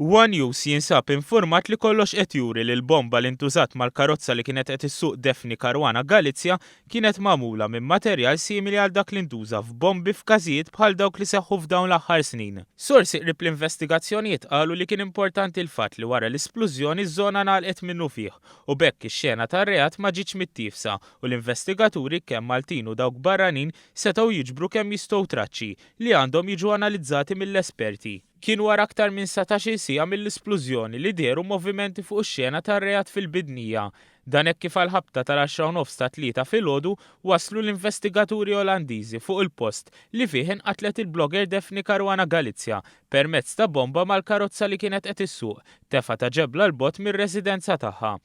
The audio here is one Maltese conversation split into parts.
One News jinsab infurmat li kollox qed juri li l-bomba li ntużat mal-karozza li kienet qed issuq Daphne Caruana Galizia kienet magħmula minn materjal simili għal dak li ntuża f'bombi f'każijiet bħal dawk li seħħu f'dawn l-aħħar snin. Sorsi qrib l-investigazzjonijiet qalu li kien importanti l-fatt li wara l-isplużjoni ż-żona ngħalqet minnufih u b'hekk ix-xena tar-reat ma ġietx mittiefsa u l-investigaturi kemm Maltin u dawk barranin setgħu jiġbru kemm jistgħu traċċi li għandhom jiġu analizzati mill-esperti. Kien wara aktar minn 19-il siegħa mill-isplużjoni li dehru movimenti fuq ix-xena tar-reat fil-Bidnija. Dan hekk kif għall-ħabta tal-għaxra u nofs tat-Tlieta filgħodu waslu l-investigaturi Olandiżi fuq il-post li fih inqatlet il-blogger Daphne Caruana Galizia permezz ta' bomba mal-karozza li kienet qed issuq, tefgħa ta' ġebla 'l bogħod mir-residenza tagħha.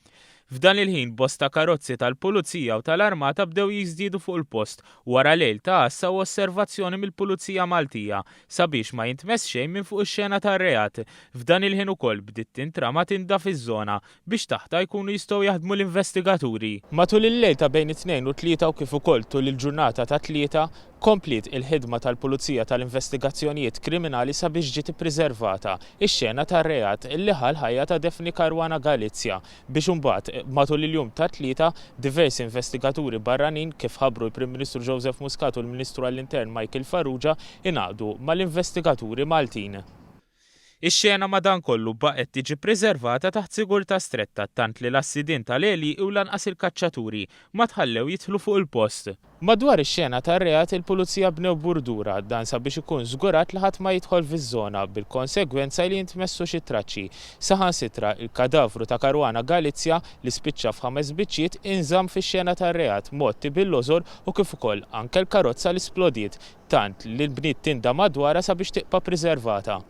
F'dan il-ħin bosta karozzi tal-Pulizija u tal-Armata bdew jiżdiedu fuq il-post wara lejl ta' għassa u osservazzjoni mill-Pulizija Maltija sabiex ma jintmess xejn minn fuq ix-xena tar-reat. F'dan il-ħin ukoll bdiet tintrama tinda fiż-żona biex taħtha jkunu jistgħu jaħdmu l-investigaturi. Matul il-lejl ta' bejn it-Tnejn u t-Tlieta u kif ukoll tul il-ġurnata tat-Tlieta, kompliet il-ħidma tal-Pulizija tal-Investigazzjonijiet Kriminali sabiex ġiet ippriservata x-xena tar-reat li ħa l-ħajja ta' Daphne Caruana Galizia biex imbagħad, matul il-jum tat-Tlieta, diversi investigaturi barranin, kif ħabbru l-Prim Ministru Joseph Muscat u l-Ministru għall-Intern Michael Farrugia, ingħaqdu mal-investigaturi Maltin. Ix-xena madankollu baqgħet tiġi ppriservata taħt sigurtà stretta tant li la s-sidien tal-għelieqi u lanqas il-kaċċaturi ma tħallew jidħlu fuq il-post. Madwar ix-xena tar-reat il-Pulizija bnew burdura, dan sabiex ikun żgurat li ħadd ma jidħol fiż-żona, bil-konsegwenza li jintmessu xi traċċi. Saħansitra, il-kadavru ta' Caruana Galizia, li spiċċa f'ħames biċċiet, inżamm fix-xena tar-reat, mgħotti bil-lożor u kif ukoll anke l-karozza li splodiet, tant li nbniet tinda madwarha sabiex tibqa' priservata.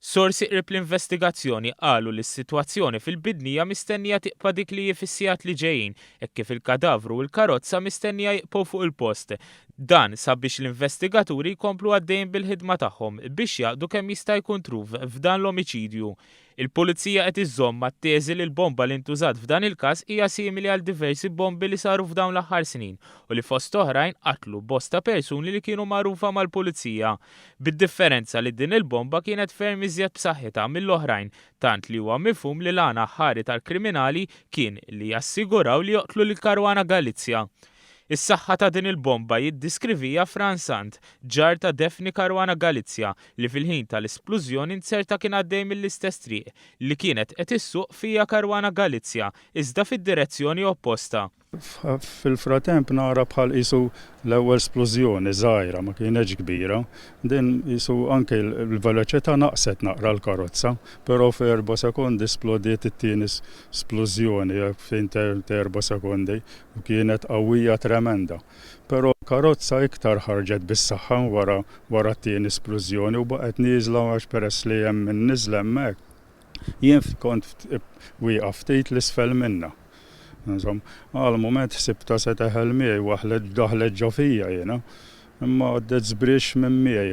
Sorsi qrib l-investigazzjoni qalu li s-sitwazzjoni fil-Bidnija mistennija tiqpa' dik li hi fis-sigħat li ġejjin hekk kif il-kadavru u l-karozza mistennija jiqpgħu fuq il-post. Dan sabiex l-investigaturi jkomplu għaddejjin bil-ħidma tagħhom biex jgħaqqdu kemm jista' jkun truf f'dan l-omiċidju. Il-Pulizija qed iżżomm mat-teżi li l-bomba li ntużat f'dan il-każ hija simili għal diversi bombi li saru f'dawn l-aħħar snin u li fost oħrajn qatlu bosta persuni li kienu magħrufa mal-Pulizija. Bid-differenza li din il-bomba kienet ferm iżjed b'saħħitha mill-oħrajn tant li huwa mifhum li l-għan aħħari tal-kriminali kien li jassiguraw li joqtlu lil Caruana Galizia. Is-saħħa ta' din il-bomba jiddiskrivija Frans Sant, ġar ta' Daphne Caruana Galizia, li fil-ħin tal-isplużjoni nzerta kien għaddej mill-istess triq li kienet qed issuq fiha Caruana Galizia, iżda fid-direzzjoni opposta. Fil-fratemp nara bħal qisu l-ewwel splużjoni żgħira, ma kienetx kbira. Din qisu anke l-veloċità naqset naqra l-karozza, però f'erba' sekondi splodiet it-tieni splużjoni, f'ħin t'erba' sekondi, u kienet qawwija tremenda. Però l-karozza iktar ħarġet bis-saħħa wara wara t-tieni splużjoni u baqgħet nieżla għax peress li hemm in-niżla hemmhekk. Jien kont wieqaf ftit 'l isfel minnha. Insomma, għal mument ħsibtha se teħel miegħi, waħlet daħlet ġo fija jiena. Imma għaddet żbrixx minn miegħi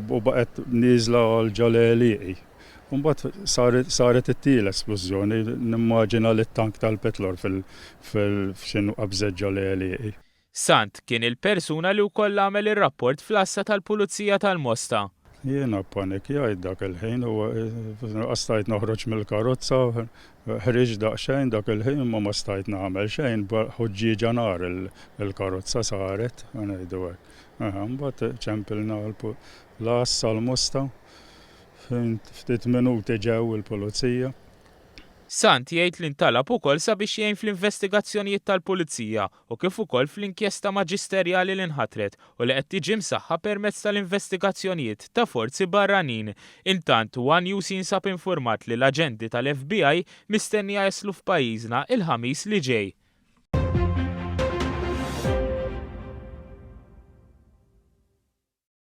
u baqgħet nieżla għal ġo l-għelieqi. U mbagħad saret saret it-tielet splużjoni, nimmaġina li t-tank tal-petrol fil f'x'inhu qabżet ġo l-għelieqi. Sant kien il-persuna li wkoll għamel ir-rapport fl-għassa tal-Pulizija tal-Mosta. Jiena ppanikjajt dak il-ħin u lanqas stajt noħroġ mill-karozza, ħriġt daqsxejn dak il-ħin imma ma stajt nagħmel xejn, ħuġġieġa nar il-karozza saret, ħa ngħidu hekk. Imbagħad ċempilna l-għassa l-Mosta, ftit minuti ġew il-Pulizija. Sant jgħid li ntalab ukoll sabiex jgħin fl-investigazzjonijiet tal-Pulizija u kif ukoll fl-inkjesta maġisterjali li nħatret u li qed tiġi msaħħa permezz tal-investigazzjonijiet ta' forzi barranin. Intant, one News jinsab infurmat li l-aġenti tal-FBI mistennija jaslu f'pajjiżna il-Ħamis li ġej.